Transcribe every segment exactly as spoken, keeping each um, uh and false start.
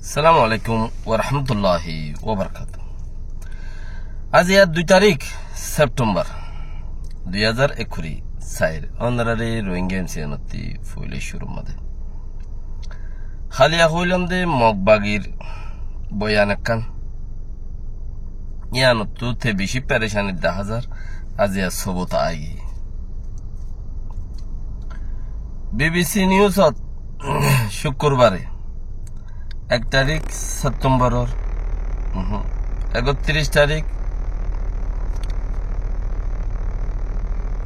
Assalamu alaikum warahmatulláhi wabarakátuhu. Aijja dui tarík Septembar, dui házar ekkuri sair, ónorare Rohingya MCN ottú foila cúrur mazé háliya hoilam de Mog bagir boyan ekkán. Yíanottú te beci perecanir daházar, aijja sobut aigiyé. BBC News ot cúkkurbare, ek tarík Septembaror, uhum, ekottiríc tarík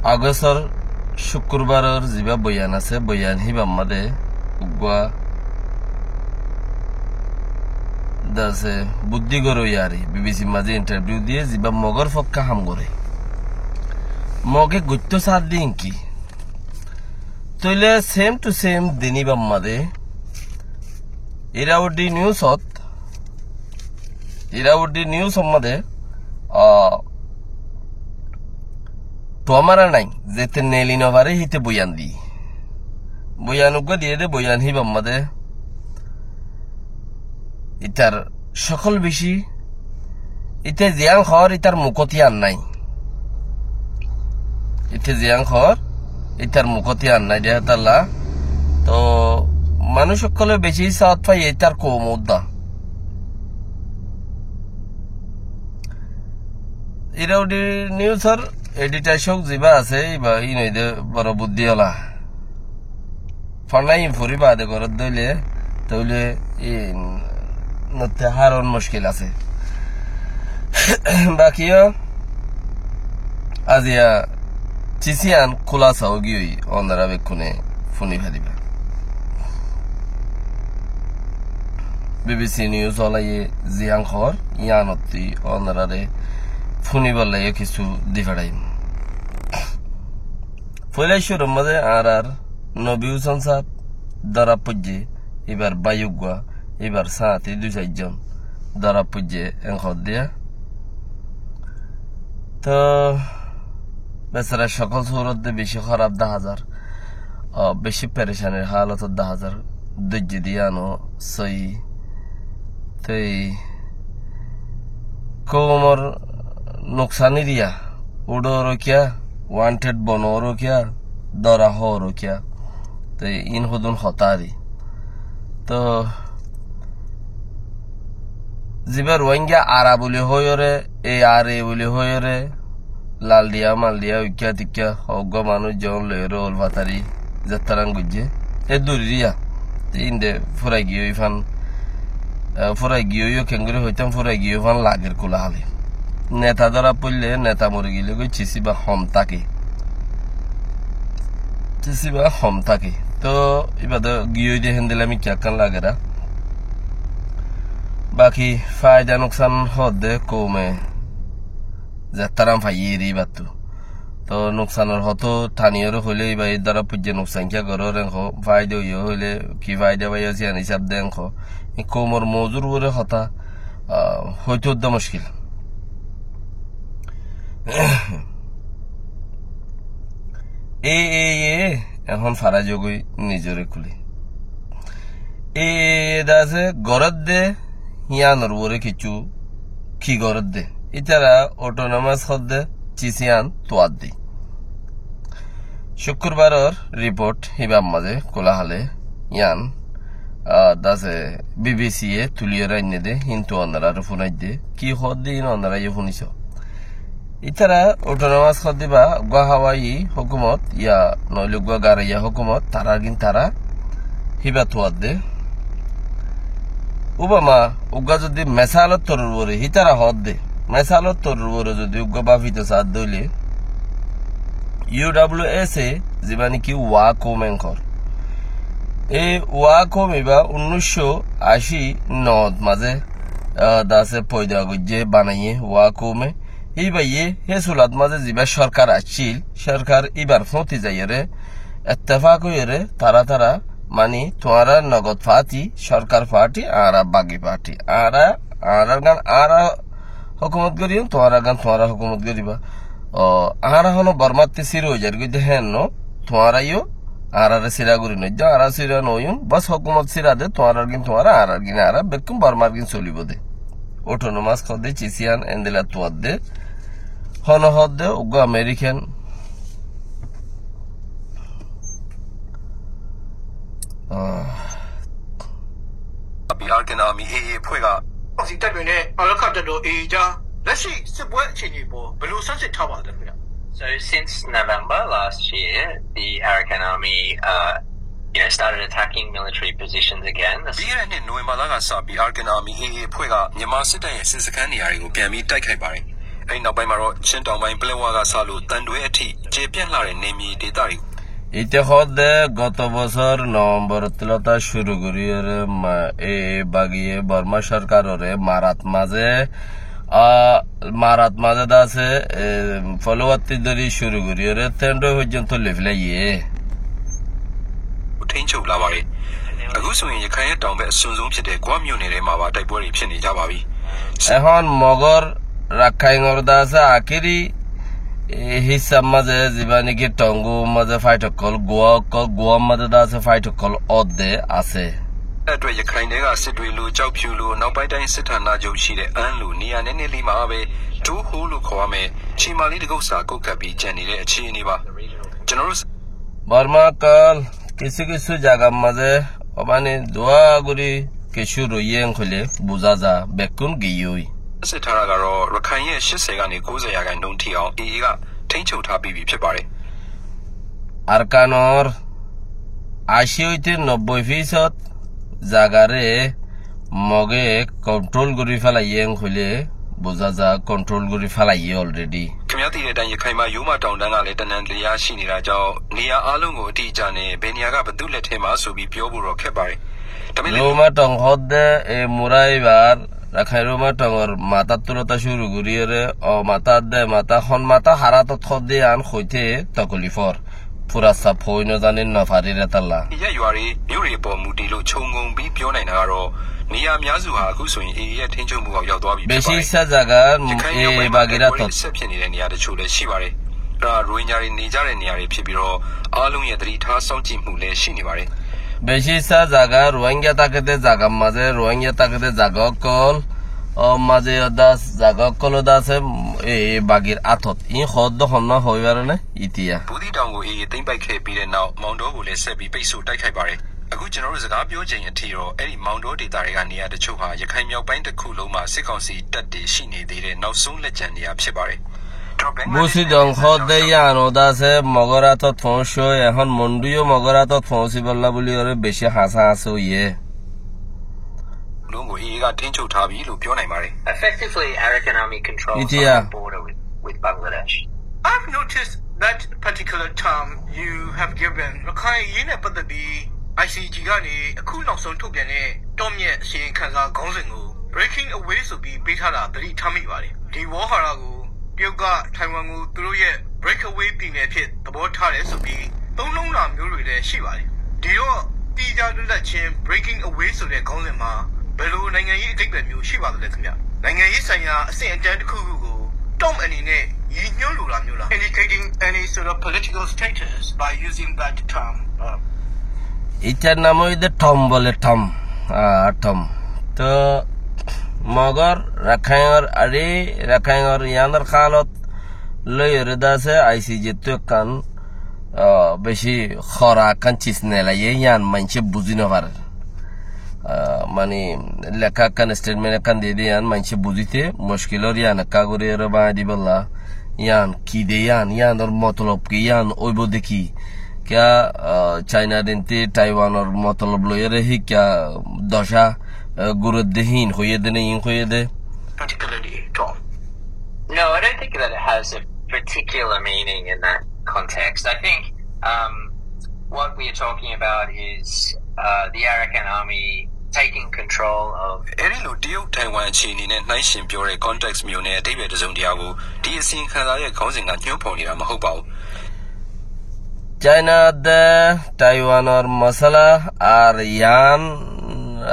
Agostor cúkkurbaror zibá boyan asé, boyan híbar mazé uggúa de asé, buddí goró yari, BBC mazé interview diyé, zibá Mogor fokká ham goré. Moge goittó saádde inki. Tóile same to same din íbar mazé Irrawaddy News ot, Irrawaddy News or mazé, ah, tuáñra nai, zete neli nofaré híte boyan di. Boyan uggúa diyé de, boyan híbar mazé itar cókol beci, ite ziyán hoór itar mukót yían nái. Ite ziyán hoór itar mukót yían nái de hétalla. Toh manúic ókkole beci sáat faiyé itar koum uddá. Irrawaddy News or editor cók zibá asé, íba ín óilde boro buddí ola. Fonnán fori baade goródde óile, tóile ín notte háron muckil asé. Baki yó aijja cis yían kúlasa óigiyoi, ónora bekkúne fúni faribá. BBC News olaye ziyán hoór, yíanottú ónorare fúnibolla yó kissú di feçaiyum. Foila cúrur mazé añárar Nobi Húsen sáb dóra foijjé, íbar bái uggúa, íbar sáñti dui sair zon dóra foijjé, en hoódde. Toh besara cókol surot de beci hóraf daházar, ah, beci perecanir hálot daházar, dóijje de yíano sóiyi. Toi koumor nuksan eriya, uçóro kiyá, wanted bonóro kiyá, dóra hoóro kiyá. Toi ín hodún hotá ari. Toh zibá Rohingya ara buli hoiyóre, e ara buli hoiyóre, laldhiya maldhiya uikká tuikká uggúa manúic zon loiyóre ol fatari zettaran goijjé, e duri riya. Te inde furai giyói fan, eh, furai giyói yó kengori hoitám, furai giyói fan lager kula hále. Neta dóra foille, neta mori gile goi cis íba hom táke. Cis íba hom táke. Toh íba de giyói de héndilla mikká ekkán lagera. Baki faida nuksan hoódde koume zettaran faiyé eri íbattú. Toh nuksanor hotá taniyóre hoilé íba e dóra foijjé, nuksan kiyá gorór en hoó, faida óiye hoilé ki faida faiyós yían hísab de en hoó. E koumor mouzur uore hotá, ah, hoitó uddá muckil. E, e, e, ehón fara zogói nizoré kúli. E, e, e, de asé, gorédde, yíanor uore kissú ki gorédde? Ítara autonomous hoódde, cis yían tuadde. Cúkkurbaror report híbar mazé kula hále yían, ah, de asé BBC ye tuliyóre ainné de, híntu onorare fúnaidde. Ki hoódde hín onorá yó fúnisó. Ítara autonomous hoódde íba uggúa Hawaii hókumot, ya noóile uggúa garaiya hókumot, tarár gín tará híba tuadde. Obama uggúa zodi mesalor toror uore, hítara hoódde, mesalor toror uore zodi uggúa báfito saádde óile, U W S A, zibá niki Wa koum en hoór. E Wa koum íba unnúiccó ací noot mazé, ah, de asé foida goijjé, banaiyé Wa koume. Íbayé hé sulat mazé zibá sorkar accíl, sorkar íbar fóti zaiyóre ettefak óiyore tará tará, mani, tuáñra nogod fati, sorkar fati, añára bagi fati. Añára, añárar gán añára hókumot goríyum, tuáñrar gán tuáñra hókumot goríba. O, añára honó Bormattú sirú ói zair goi de héen no, tuáñra yó Añáráre síra gorí noijjó, añára síra noóiyum, bos hókumot síra de, tuáñrargín tuáñra, añárargín añára, bekkún Bormargín solibó de. Autonomous hoódde, cician, endilla tuáñdde. Hono hoódde, uggúa American. Ah. Bi Arakan Army A A အဖွဲ့က စစ်ကောင်စီတပ်တွေနဲ့ အာရက္ခတပ်တော် A A ကြား လက်ရှိစစ်ပွဲအခြေအနေအပေါ် ဘယ်လိုဆန်းစစ်ထားပါသလဲခင်ဗျ။ So since November last year, the Arakan Army, uh, you know, started attacking military positions again. ပြီးခဲ့တဲ့နှစ် နိုဝင်ဘာလကစပြီး Arakan Army A A အဖွဲ့က မြန်မာစစ်တပ်ရဲ့စစ်စခန်းနေရာတွေကို ပြန်ပြီးတိုက်ခိုက်ပါတယ်။ အဲဒီနောက်ပိုင်းမှာတော့ ချင်းတောင်ပိုင်း ပလက်ဝကစလို့ သံတွဲအထိ ကျယ်ပြန့်လှတဲ့နယ်မြေဒေသတွေ Ite hoódde goto bosór November tulóta cúru goríyoré ma-, e, e, bagiye Borma sorkaroré marat mazé, a, marat mazé de asé, e, folowatti dóri cúru goríyoré tendhoi foijjonto loi félaiyé. Thénchou labaré. Ehón Mogor Rakhaingor de asé akéri, e, hissar mazé, zibá niki Tongu mazé fight ókkol, Gua ókkol, Gua mazé de asé fight ókkol ódde asé. အတွက် ရခိုင်ထဲက စစ်တွေလို ကျောက်ဖြူလို အနောက်ပိုင်းတိုင်းစစ်ဌာနချုပ်ရှိတဲ့ အမ်းလို နေရာနည်းနည်းလေးမှာပဲ တိုးဟိုးလို့ခေါ်ရမယ် ခြေမလေးတစ်ကုတ်စာ ကုတ်ကပ်ပြီး ကျန်နေတဲ့အခြေအနေပါ။ ကျွန်တော်တို့ Borma ókkol, kissú kissú zagar mazé, obáni duwa gorí kissú roiyé hoilé buzá za, bekkún giyói. စစ်ထားတာကတော့ ရခိုင်ရဲ့ ရှစ်ဆယ်ကနေ ကိုးဆယ်ရာခိုင်နှုန်းထိအောင် A A က ထိန်းချုပ်ထားပြီးပြီဖြစ်ပါတယ်။ Arkanor ací óite nobbói fisót zagaré Mogé control gorí félaiyé hoilé buzá za, control gorí félaiyé already. ခင်ဗျားသိတဲ့အတိုင်း ရခိုင်မှာ ရိုးမတောင်တန်းကလည်း တနံတလျားရှိနေတာကြောင့် နေရာအားလုံးကို အတိအကျနဲ့ ဘယ်နေရာက ဘယ်သူ့လက်ထဲမှာဆိုပြီး ပြောဖို့တော့ ခက်ပါတယ်။ ဒါပေမဲ့ Ruma Tong hoódde, e, mura ibar, Rakhain Ruma Tongor matár tulóta cúru goríyoré, o matár de, matár hon matár háratot hoódde yián hoité tokolif ór. Fura saf hoói nozanír, nofarír étalla. ရပ်ရွာတွေ၊ မြို့တွေအပေါ် မူတည်လို့ ခြုံငုံပြီး ပြောနိုင်တာကတော့ နေရာအများစုဟာ အခုဆိုရင် A A ရဲ့ ထိန်းချုပ်မှုအောက် ရောက်သွားပြီ ဖြစ်ပါတယ်။ Beci issá zaga, ရခိုင်မြောက်ပိုင်းမှာ e, bagir átot. တိုက်ပွဲတွေ ဆက်ဖြစ်နေတဲ့ နေရာတချို့လည်း ရှိပါတယ်။ ဒါက ရိုဟင်ဂျာတွေ နေကြတဲ့ နေရာတွေ ဖြစ်ပြီးတော့ အားလုံးရဲ့ သတိထား စောင့်ကြည့်မှုလည်း ရှိနေပါတယ်။ Beci issá zaga, Rohingya táke de zagar mazé, Rohingya táke de zaga ókkol, o, mazé o das, zaga ókkol o das, e, e, bagir átot. Iín hoódde honnúa hoói fare né? Itiya. ဘူးသီးတောင်ကို A A သိမ်းပိုက်ခဲ့ပြီးတဲ့နောက် မောင်တောကိုလည်း ဆက်ပြီး ပိတ်ဆို့တိုက်ခိုက်ပါတယ်။ အခု ကျွန်တော်တို့ စကားပြောချိန်အထိတော့ အဲ့ဒီ မောင်တောဒေသတွေက နေရာတချို့ဟာ ရခိုင်မြောက်ပိုင်းတစ်ခုလုံးမှာ စစ်ကောင်စီတပ်တွေ ရှိနေသေးတဲ့ နောက်ဆုံးလက်ကျန်နေရာ ဖြစ်ပါတယ်။ Búsidong hoódde yián o de asé, Mogor átot foóñsiyé, ehón Mondu yó Mogor átot foóñsibólla bóliyoré beci hañsá hañsá óiye. လုံးကို A A က ထိန်းချုပ်ထားပြီလို့ ပြောနိုင်ပါတယ်။ Effectively, Arakan Army controls the whole border with, with Bangladesh. I've noticed that particular term you have given. ရခိုင်အရေးနဲ့ပတ်သက်ပြီး I C G ကနေ အခုနောက်ဆုံးထုတ်ပြန်တဲ့ တုံ့ပြန်အစီရင်ခံစာခေါင်းစဉ်ကို breaking away ဆိုပြီး ပေးထားတာ သတိထားမိပါတယ်။ ဒီဝေါဟာရကို တရုတ်က ထိုင်ဝမ်ကို သူတို့ရဲ့ breakaway ပြည်နယ်အဖြစ် သဘောထားတယ်ဆိုပြီး သုံးနှုန်းတာမျိုးတွေလည်း ရှိပါတယ်။ ဒီတော့ သီးခြားလွတ်လပ်ခြင်း breaking away ဆိုတဲ့ ခေါင်းစဉ်မှာ ဘယ်လိုနိုင်ငံရေးအဓိပ္ပာယ်မျိုး ရှိပါသလဲခင်ဗျ။ နိုင်ငံရေးဆိုင်ရာ အဆင့်အတန်းတစ်ခုခုကို Trump အနေနဲ့ ရည်ညွှန်းလိုတာမျိုးလား။ Indicating any sort of political status by using that term. Itar nam óilde Tom bole, Tom. Ah, Tom. To Mogor, Rakhainor, ari Rakhainor yiánor hálot loiyóre de asé, I C G ttu ekkán, ah, beci hóra ekkán cis nelaiyé, yián maincé buzí nofarér. Ah, mani, leká ekkán statement ekkán diyé de yián maincé buzíte muckil ór, yián ekká gorí ere báñgi dibolla. Yián ki de yián, yiánor motolob ki, yián óibo de ki? Kiyá, ah, China dinti Taiwanor motolob loiyóre híkka docá, ah, guredde híin hoiyé de né, iín hoiyé de? Particularly at all. No, I don't think that it has a particular meaning in that context. I think, um, what we are talking about is, uh, the Arakan Army taking control of အဲ့ဒီလို တရုတ်-ထိုင်ဝမ် အခြေအနေနဲ့ နှိုင်းယှဉ်ပြောတဲ့ context မျိုးနဲ့ အဓိပ္ပာယ်တစ်စုံတစ်ရာကို ဒီအစီရင်ခံစာရဲ့ ခေါင်းစဉ်က ညွှန်းဖော်နေတာ မဟုတ်ပါဘူး။ China de Taiwanor masala ar yián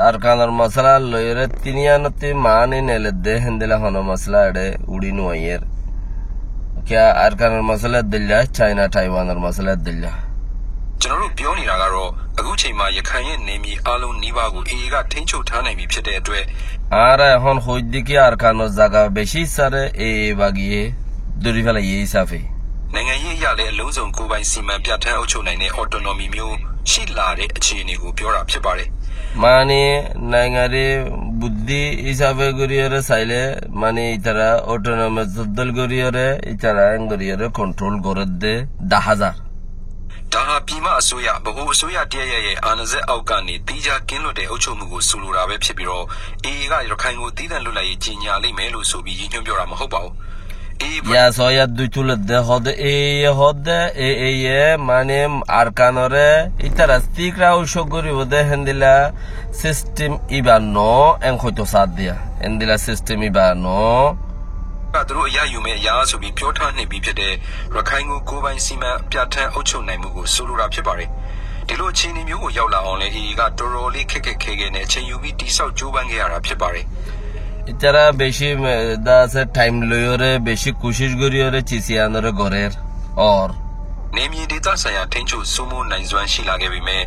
Arkanor masala loiyóre tin yiánottí maáni neledde héndilla honó masala eçé uçí nuaiyér. Kiyá Arkanor masala eddoilla, China Taiwanor masala eddoilla. ကျွန်တော်တို့ပြောနေတာကတော့ အခုချိန်မှာ ရခိုင်ရဲ့နယ်မြေအားလုံးနီးပါးကို AA က ထိန်းချုပ်ထားနိုင်ပြီဖြစ်တဲ့အတွက် Añára ehón hoóidde ki Arkanor zaga beci hísare AA bagiye dóri félaiye hísafe. နိုင်ငံရေးအရလည်း အလုံးစုံကိုယ်ပိုင်စီမံပြဋ္ဌာန်းအုပ်ချုပ်နိုင်တဲ့ autonomy မျိုးရှိလာတဲ့အခြေအနေကို ပြောတာဖြစ်ပါတယ်။ Mane, naingari buddí hísafe goríyore saile, mane, ítara autonomous dól goríyore, ítara en goríyore control gorédde dahá zar. ဒါဟာ ပြည်မအစိုးရ၊ ဗဟိုအစိုးရတစ်ရပ်ရဲ့ အာဏာစက်အောက်ကနေ သီးခြားကင်းလွတ်တဲ့အုပ်ချုပ်မှုကို ဆိုလိုတာပဲဖြစ်ပြီးတော့ AA က ရခိုင်ကို သီးသန့်လွတ်လပ်ရေး ကြေညာလိမ့်မယ်လို့ဆိုပြီး ရည်ညွှန်းပြောတာ မဟုတ်ပါဘူး။ AA အဖွဲ့ Ya soya dui tuledde hoódde, AA ye hoódde, AA ye, mane, Arkanore, ítara thíkra ucók goríbou de héndilla system íba noó, en hoito saádde ya. Héndilla system íba noó. က သူတို့အရယူမယ်အရာဆိုပြီး ပြောထားနှိပ်ပြီးဖြစ်တဲ့ ရခိုင်ကို ကိုယ်ပိုင်စီမံပြဋ္ဌာန်းအုပ်ချုပ်နိုင်မှုကို ဆိုလိုတာဖြစ်ပါတယ်။ ဒီလိုအခြေအနေမျိုးကို ရောက်လာအောင်လည်း AA က တော်တော်လေး ခက်ခက်ခဲခဲနဲ့ အချိန်ယူပြီး တည်ဆောက်ကြိုးပမ်းခဲ့ရတာ ဖြစ်ပါတယ်။ Ítara beci, me, dase time loiyore, beci kucíc goríyore, cis iyanore gorér, or. နယ်မြေဒေသဆိုင်ရာ ထိန်းချုပ်စိုးမိုးနိုင်စွမ်း ရှိလာခဲ့ပေမဲ့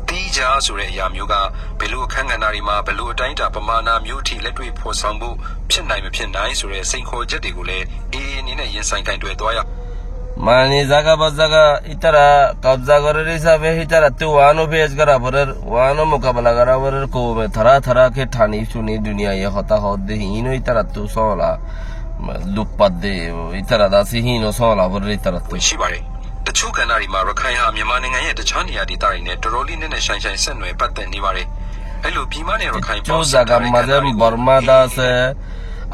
သီးခြားဆိုတဲ့အရာမျိုးက ဘယ်လိုအခန်းကဏ္ဍတွေမှာ ဘယ်လိုအတိုင်းအတာ ပမာဏမျိုးအထိ လက်တွေ့ဖော်ဆောင်ဖို့ ဖြစ်နိုင်မဖြစ်နိုင်ဆိုတဲ့ စိန်ခေါ်ချက်တွေကိုလည်း AA အနေနဲ့ ရင်ဆိုင်ကိုင်တွယ်သွားရ Mane, zaga ba zaga, ítara kabza gorer hísafe, ítarattú uáno fes gora forer, uáno mukabela gora forer, koume tara tara ke thani cuni duniyaye hotá hoódde, híno ítarattú sóola, dukpadde, ítara dase híno sóola forer ítarattú. ရှိပါတယ်။ တချို့ကဏ္ဍတွေမှာ ရခိုင်ဟာ မြန်မာနိုင်ငံရဲ့ တခြားနေရာဒေသတွေနဲ့ တော်တော်လေး နက်နက်ရှိုင်းရှိုင်း ဆက်နွယ်ပတ်သက်နေပါတယ်။ အဲ့လို ပြည်မနဲ့ ရခိုင် Kissú zagar mazé Borma dase,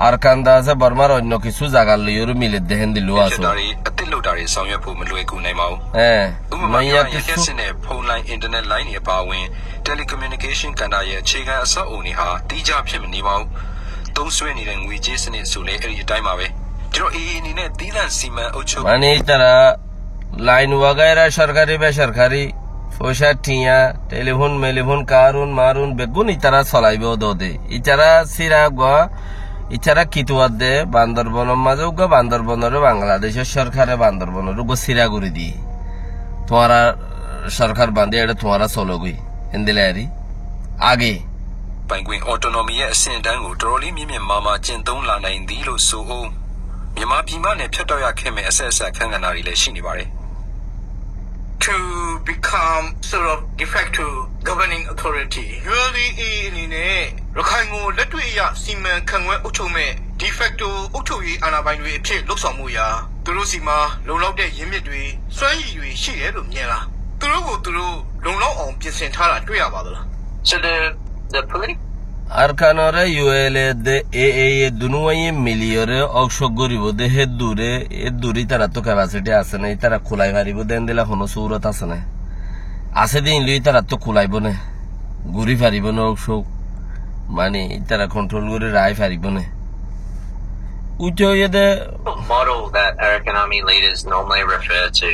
Arkan dase, Bormar oinno kissú zagar loiyóre miledde héndilla asé. အသစ်လုပ်တာတွေ အသစ်လုပ်တာတွေ ဆောင်ရွက်ဖို့ မလွယ်ကူနိုင်ပါဘူး။ Hé, ဥပမာ mane, ya kissú လျှပ်စစ်နဲ့ ဖုန်းလိုင်း internet line တွေအပါအဝင် telecommunication ကဏ္ဍရဲ့ အခြေခံအဆောက်အအုံတွေဟာ သီးခြားဖြစ်မနေပါဘူး။ သုံးစွဲနေတဲ့ ငွေကြေးစနစ်ဆိုလည်း အဲ့ဒီအတိုင်းပါပဲ။ ဒီတော့ AA အနေနဲ့ သီးသန့်စီမံအုပ်ချုပ် Mane, ítara line wagaira sorkari besorkari, foicá thiañ, telifon melifon, karun marun, beggún ítara solaibo dode. Ítara sira uggúa, ítara kituadde, Bandorbonor mazé uggúa Bandorbonore Bangladecor sorkare Bandorbonore uggúa sira gorí diye. Tuáñrar sorkar bandí eçé tuáñra sologói. Héndilla eri. Age. ပိုင်ခွင့် autonomy ရဲ့ အဆင့်အတန်းကို တော်တော်လေး မြင့်မြင့်မားမား ကျင့်သုံးလာနိုင်သည်လို့ ဆိုဦး။ မြန်မာပြည်မနဲ့ ဖြတ်တောက်ရခက်မဲ့ အဆက်အစပ် အခန်းကဏ္ဍတွေလည်း ရှိနေပါတယ်။ To become sort of de facto governing authority. ULA အနေနဲ့ ရခိုင်ကို လက်တွေ့အရ စီမံခန့်ခွဲအုပ်ချုပ်မဲ့ de facto အုပ်ချုပ်ရေးအာဏာပိုင်တွေအဖြစ် လုပ်ဆောင်မှုအရ သူတို့ဆီမှာ လုံလောက်တဲ့ ရင်းမြစ်တွေ၊ စွမ်းရည်တွေ ရှိတယ်လို့ မြင်လား။ သူတို့ကို သူတို့ လုံလောက်အောင် ပြင်ဆင်ထားတာ တွေ့ရပါသလား။ So the, the political Arkanore ULA de AA ye dunúaye miliyóre ókcok goríbo de, hé dure, hé dure ítarattú capacity asé né, ítara kulai faribó de héndilla honó surot asé né? Asé de ín loi ítarattú kulaibó né? Gorí faribó né ókcok? Mane, ítara control gorí raái faribó né? Uite óiye de. Model that Arakan Army leaders normally refer to,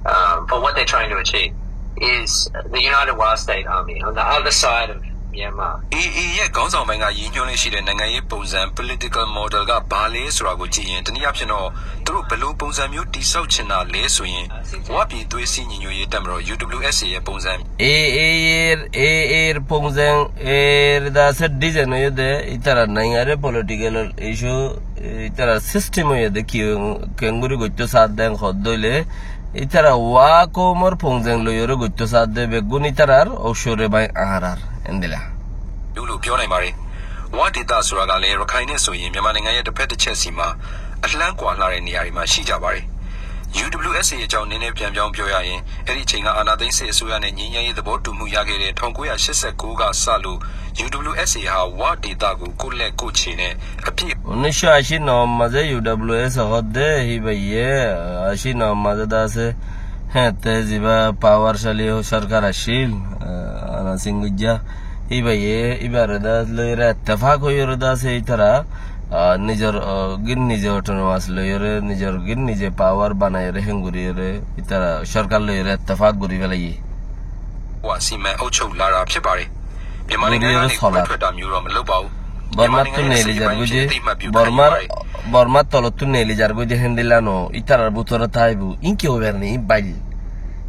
um, for what they're trying to achieve is the United Wa State Army on the other side of Myanmar. AA ရဲ့ ခေါင်းဆောင်ပိုင်းက ရည်ညွှန်းလေ့ရှိတဲ့ နိုင်ငံရေးပုံစံ political model က ဘာလဲဆိုတာကို ကြည့်ရင် တနည်းအားဖြင့်တော့ သူတို့ ဘယ်လိုပုံစံမျိုး တည်ဆောက်ချင်တာလဲဆိုရင် ဝပြည်သွေးစည်းညီညွတ်ရေးတပ်မတော် UWSA ရဲ့ ပုံစံ AA ye, AA ye ပုံစံ, AA ye dase design óiye de, ítara naingari political issue, ítara system óiye de ki, kengóri goittó saádde hoódde óile, ítara Wa koumor pongzeng loiyóre goittó saádde, beggún ítarar, ókcóre bái añárar, héndilla. လို့ ပြောနိုင်ပါတယ်။ ဝဒေသဆိုတာကလည်း ရခိုင်နဲ့ဆိုရင် မြန်မာနိုင်ငံရဲ့ တစ်ဖက်တစ်ချက်စီမှာ အလှမ်းကွာလှတဲ့နေရာတွေမှာ ရှိကြပါတယ်။ UWSA အကြောင်း နည်းနည်းပြန်ပြောင်းပြောရရင် အဲ့ဒီအချိန်က အာဏာသိမ်းစစ်အစိုးရနဲ့ ငြိမ်းချမ်းရေးသဘောတူမှုရခဲ့တဲ့ ထောင့်ကိုးရာရှစ်ဆယ့်ကိုးကစလို့ UWSA ဟာ ဝဒေသကို ကိုယ့်လက်ကိုယ့်ခြေနဲ့ အပြည့် Unícco ací no mazé UWSA hoódde, híbaye, ací no mazé dase, héñtte zibá power sali sorkar accíl, Ana Singh Gujja, híbaye, íbare dase loiyóre ettefak óiyore dase ítara, ah, nizor, ah, gín nize autonomous loiyóre, nizor gín nize power banaiyóre, héngoriyóre, ítara sorkar loiyóre ettefak gorí félaiye. ဝစီမံအုပ်ချုပ်လာတာဖြစ်ပါတယ်။ မြန်မာနိုင်ငံကနေ ခွဲထွက်တာမျိုးတော့ မလုပ်ပါဘူး။ Bormar tú neeli zargói de, Bormar, Bormar tolottú neeli zargói de héndilla no, ítarar bútore táibo, ín ki óibar né, ín bail,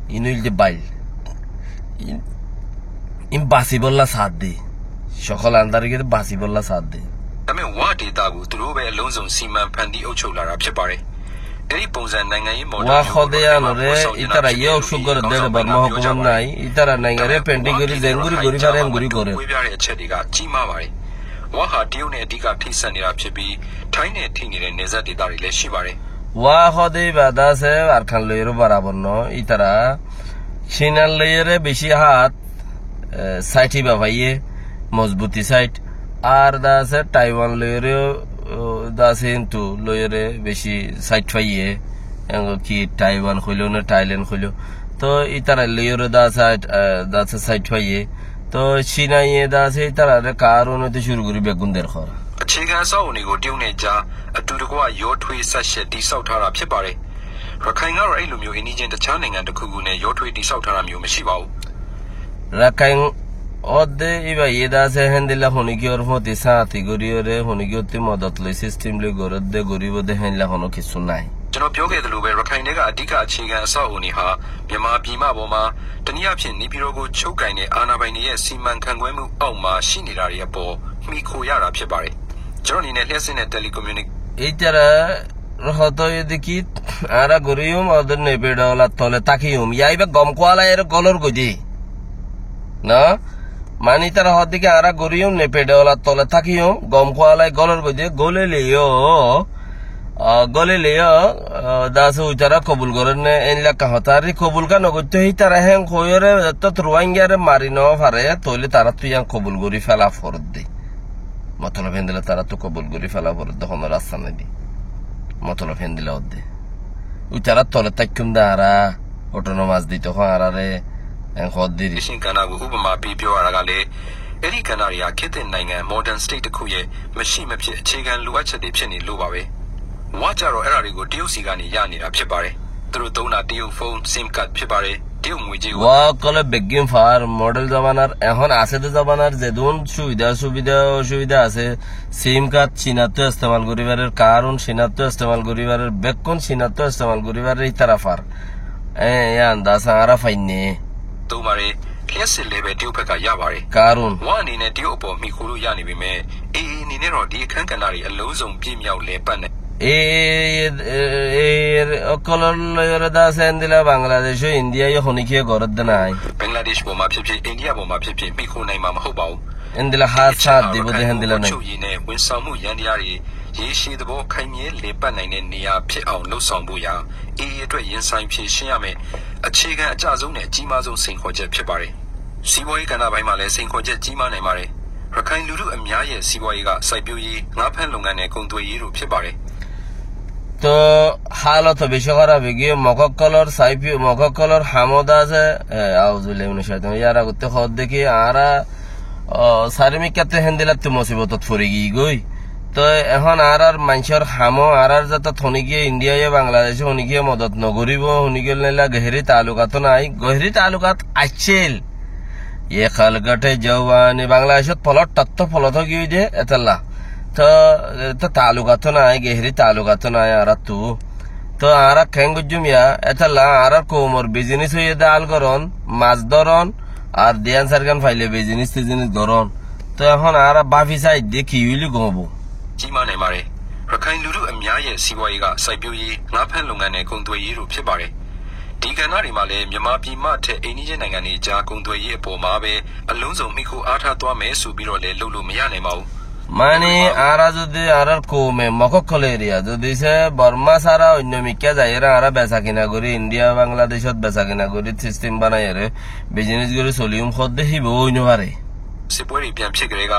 ín óilde bail. in, in basibólla saádde. Sokól andár óiye de basibólla saádde. ဒါပေမဲ့ ဝဒေသကို သူတို့ပဲ အလုံးစုံ စီမံဖန်တီး အုပ်ချုပ်လာတာ ဖြစ်ပါတယ်။ အဲဒီပုံစံ နိုင်ငံရေး မော်ဒယ် Wa hóde yíanore ítara yó cúk gorédde, Borma hókumot nái, ítara naingare pending gorí, zengori gorí fare, engori goré. ကွဲပြားတဲ့ အချက်တွေက ကြီးမားပါတယ်။ ဝဟာ တရုတ်နဲ့ အဓိက ထိစပ်နေတာ ဖြစ်ပြီး ထိုင်းနဲ့ ထိနေတဲ့ နယ်စပ်ဒေသတွေလည်း ရှိပါတယ်။ Wa hóde íba de asé, Arkan loiyóre borabor no, ítara Cínar loiyóre beci hát, e, side íba faiyé, mozbuti side. Ar de asé Taiwan loiyóre, o, de asé hintu loiyóre beci side faiyé. Engo ki Taiwan hoiló ne Thailand hoiló. Tóu ítara loiyóre de asé, e, de asé side faiyé. Tóu Cínaye de asé ítarare karone te cúru gorí beggún der hoór. အခြေခံအဆောက်အအုံတွေကို တရုတ်နဲ့ကြား အတူတကွ ရောထွေးစပ်ရှယ် တည်ဆောက်ထားတာ ဖြစ်ပါတယ်။ ရခိုင်ကတော့ အဲ့လိုမျိုး အိမ်နီးချင်း တခြားနိုင်ငံတစ်ခုခုနဲ့ ရောထွေးတည်ဆောက်ထားတာမျိုး မရှိပါဘူး။ Rakhine ódde íba yé de asé héndilla honikiyór fóti sáñti goríyore, honikiyótti modot loi, system loi gorédde, goríbo de héndilla hono kessú nái. ကျွန်တော်ပြောခဲ့သလိုပဲ ရခိုင်ထဲက အဓိက အခြေခံအဆောက်အအုံတွေဟာ မြန်မာပြည်မပေါ်မှာ တနည်းအားဖြင့် နေပြည်တော်ကို ချုပ်ကိုင်တဲ့ အာဏာပိုင်တွေရဲ့ စီမံခန့်ခွဲမှုအောက်မှာ ရှိနေတာတွေအပေါ် မှီခိုရတာ ဖြစ်ပါတယ်။ ကျွန်တော်အနေနဲ့ လျှပ်စစ်နဲ့ telecommunication Ítara hoódde ki, añára goríyum, ódde Nepedolar tole tákiyum. Yá íba gom kuwalai ere golor goidé. No? Mani ítara hoódde ki, añára goríyum, Nepedolar tole tákiyum, gom kuwalai golor goidé, gólileyo, a, gólileyo, a, de asé uitara kobul gorénne, éilla ekkán hotá. Ar kobul ká nogoittóu, ítara héen hoiyóre, zettót Ruáingare mari nofare, tóile taráttu yían kobul gorí féla foredde. Motolob héndilla taráttu kobul gorí féla foredde, hono rasta nái de. Motolob héndilla ódde. Uitara tole táikkun de añára, autonomous dito hoó añárare, en hoódde ri. ရှင်းကဏ္ဍကို ဥပမာပေး ပြောရတာကလည်း အဲ့ဒီကဏ္ဍတွေဟာ ခေတ်သစ်နိုင်ငံ modern state တစ်ခုရဲ့ မရှိမဖြစ် အခြေခံလိုအပ်ချက်တွေ ဖြစ်နေလို့ပါပဲ။ ဝါကျတော့ အဲ့ဒါတွေကို တရုတ်ဆီကနေ ရနေတာ ဖြစ်ပါတယ်။ သူတို့သုံးတာ တရုတ်ဖုန်း SIM card ဖြစ်ပါတယ်။ တရုတ်ငွေကြေးကို Wa ókkole beggín far, model zobanar, ehón asé de zobanar, zedún subida, subida, osubida asé, SIM card Cínattú estemal gorí farer, karun Cínattú estemal gorí farer, bekkún Cínattú estemal gorí farer, ítara far. E, yían de asé añára fainné. သုံးပါတယ်။ လျှပ်စစ်လည်းပဲ တရုတ်ဘက်က ရပါတယ်။ Karun. ဝါအနေနဲ့ တရုတ်အပေါ် မှီခိုလို့ရနေပေမဲ့ AA အနေနဲ့တော့ ဒီအခန်းကဏ္ဍတွေ အလုံးစုံ ပြည့်မြောက် လည်ပတ်နိုင် AA, AA ókkolor loiyóre de asé héndilla Bangladecó Indiaye honikiyé gorédde nái. ဘင်္ဂလားဒေ့ရှ်ပေါ်မှာဖြစ်ဖြစ် အိန္ဒိယပေါ်မှာဖြစ်ဖြစ် မှီခိုနိုင်မှာ မဟုတ်ပါဘူး။ Héndilla hás hás dibo de héndilla nái. ချုပ်ရည်နဲ့ ဝန်ဆောင်မှုယန္တရားတွေ ရေရှည်သဘော ခိုင်မြဲလည်ပတ်နိုင်တဲ့နေရာ ဖြစ်အောင် လုပ်ဆောင်ဖို့ရာ AA အတွက် ရင်ဆိုင်ဖြေရှင်းရမယ့် အခြေခံအကျဆုံးနဲ့ အကြီးမားဆုံး စိန်ခေါ်ချက် ဖြစ်ပါတယ်။ စီးပွားရေးကဏ္ဍပိုင်းမှာလည်း စိန်ခေါ်ချက် ကြီးမားနိုင်ပါတယ်။ ရခိုင်လူထုအများရဲ့ စီးပွားရေးက စိုက်ပျိုးရေး၊ ငါးဖမ်းလုပ်ငန်းနဲ့ ကုန်သွယ်ရေးတို့ ဖြစ်ပါတယ်။ Tóu hálot beci hóraf óigiyoi, Mog ókkolor saifi-, Mog ókkolor ham de asé, e, auzubillahi minac caitan, yar agottú hoódde ki, añára, o, sarimikkátte héndilla ttu mosibotot fori giyói. Tóu ehón añárar maincór ham, añárar zata honikiyé Indiaye, Bangladecé honikiyé modot nogoríbo, honikiyé neilla gohrí taalukat nái, gohrí taalukat accíl. Ye khalgate jowani, Bangladecót folot, thotto folot óigiyoi de, étella. Tóu, tóu taalukat nái, gohrí taalukat nái añárattu. Tóu añára keén goijjum yá, étella añárar koumor bizinis óiye de ál goron, mas dóron, ar diyan sairgán faile bizinis tizinis goron. Tóu ehón añára báfi saidde ki óile gom óibo. ကြီးမားနိုင်ပါတယ်။ ရခိုင်လူထုအများရဲ့ စီးပွားရေးက စိုက်ပျိုးရေး၊ ငါးဖမ်းလုပ်ငန်းနဲ့ ကုန်သွယ်ရေးတို့ ဖြစ်ပါတယ်။ ဒီကဏ္ဍတွေမှာလည်း မြန်မာပြည်မထက် အိမ်နီးချင်းနိုင်ငံတွေအကြား ကုန်သွယ်ရေးအပေါ်မှာပဲ အလုံးစုံ မှီခိုအားထားသွားမယ်ဆိုပြီးတော့လည်း လုပ်လို့မရနိုင်ပါဘူး။ Mani, añára zodi añárar koume, Mog ókkol eriya, zodi se Borma sára oinno mikká zaiyóre añára besakina gorí, India, Bangladecót besakina gorí, sistem banaiyóre, bizinis gorí soliyum hoódde híba ói nofare. စစ်ပွဲတွေပြန်ဖြစ်ကတည်းက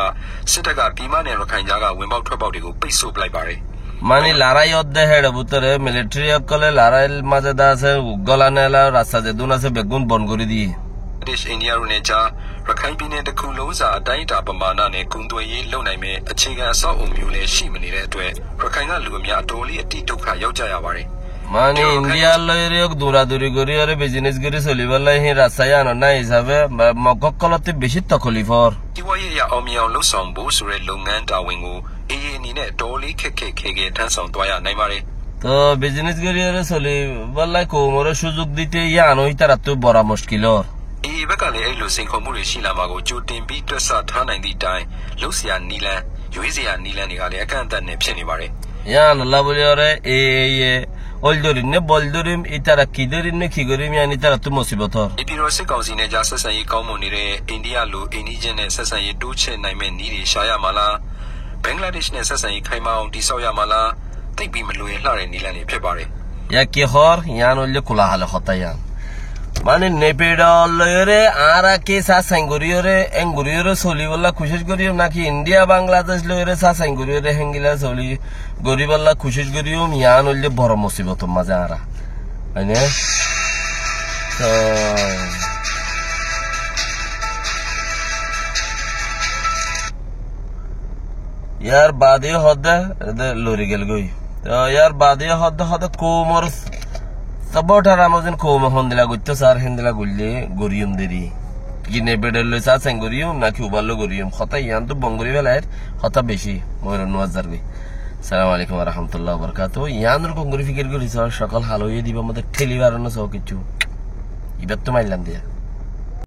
စစ်တပ်က ပြည်မနဲ့ ရခိုင်ကြားက ဝင်ပေါက်ထွက်ပေါက်တွေကို ပိတ်ဆို့ပလိုက်ပါတယ်။ Mani, larái ódde héçe bútore, militari ókkole larái mazé de asé, góla nela, rasta zedún asé, beggún bon gorí diye. ဘင်္ဂလားဒေ့ရှ်၊ အိန္ဒိယတို့နဲ့ကြား ရခိုင်ပြည်နယ်တစ်ခုလုံးစာ အတိုင်းအတာပမာဏနဲ့ ကုန်သွယ်ရေးလုပ်နိုင်မဲ့ အခြေခံအဆောက်အအုံမျိုးလည်း ရှိမနေတဲ့အတွက် ရခိုင်ကလူအများ အတော်လေး အတိဒုက္ခရောက်ကြရပါတယ်။ Mani, India loi ere duraduri gorí ere bizinis gorí solibálla hín rasta yían nái hísabe, ba, Mog ókkolottú beci tokolif ór. စီးပွားရေးအရ အောင်မြင်အောင်လုပ်ဆောင်ဖို့ဆိုတဲ့ လုပ်ငန်းတာဝန်ကို AA အနေနဲ့ အတော်လေး ခက်ခက်ခဲခဲ ထမ်းဆောင်သွားရနိုင်ပါတယ်။ Tóu bizinis gorí ere solibálla koumoré suzuk dite yían ó ítarattú bora muckil ór. AA ဘက်ကလည်း အဲ့လိုစိန်ခေါ်မှုတွေရှိလာမှာကို ကြိုတင်ပြီးတွက်ဆထားနိုင်သည့်တိုင် လုပ်စရာနည်းလမ်း၊ ရွေးစရာနည်းလမ်းတွေကလည်း အကန့်အသတ်နဲ့ဖြစ်နေပါတယ်။ Yián olla buli ore, ee, oil dórinne, bol dórim, itara ki dórinne, ki gorim, yián itarattú mosibot ór. နေပြည်တော်စစ်ကောင်စီနဲ့ကြားဆက်ဆံရေးကောင်းမွန်နေတဲ့ အိန္ဒိယလို အိမ်နီးချင်းနဲ့ဆက်ဆံရေးတိုးချဲ့နိုင်မဲ့နည်းတွေရှာရမှာလား၊ ဘင်္ဂလားဒေ့ရှ်နဲ့ဆက်ဆံရေးခိုင်မာအောင်တည်ဆောက်ရမှာလား၊ သိပ်ပြီးမလွယ်လှတဲ့နည်းလမ်းတွေဖြစ်ပါတယ်။ Yá ki hoór, yián óilde kula hale hotá yián. Mane, Nepidol loiyóre añára ki sásain goríyore, en goríyore solibólla kucíc goríyum, náki Indiya, Bangladec loiyóre sásain goríyore, héngila soli goríbolla kucíc goríyum, yián óilde boro musibotor mazé añára. Óine? Toh, yar baade hoódde, ede lori gelgói. Toh, yar baade hoódde, hoódde koumor sabótar amozin koume hondila goittó sar, héndila goille goríyum deri. Ki Nepidol loi sásain goríyum, náki ubar loi goríyum. Hotá yián to bon gorí felair, hotá beci, moiror nuwar zargói. Assalamu alaikum wa rahmatullahi wa barakatuhu. Yiánor kongori fikir gorí só, sokol hal óiye diba, mode theli baron só kiccu. Ibattú maillam diya.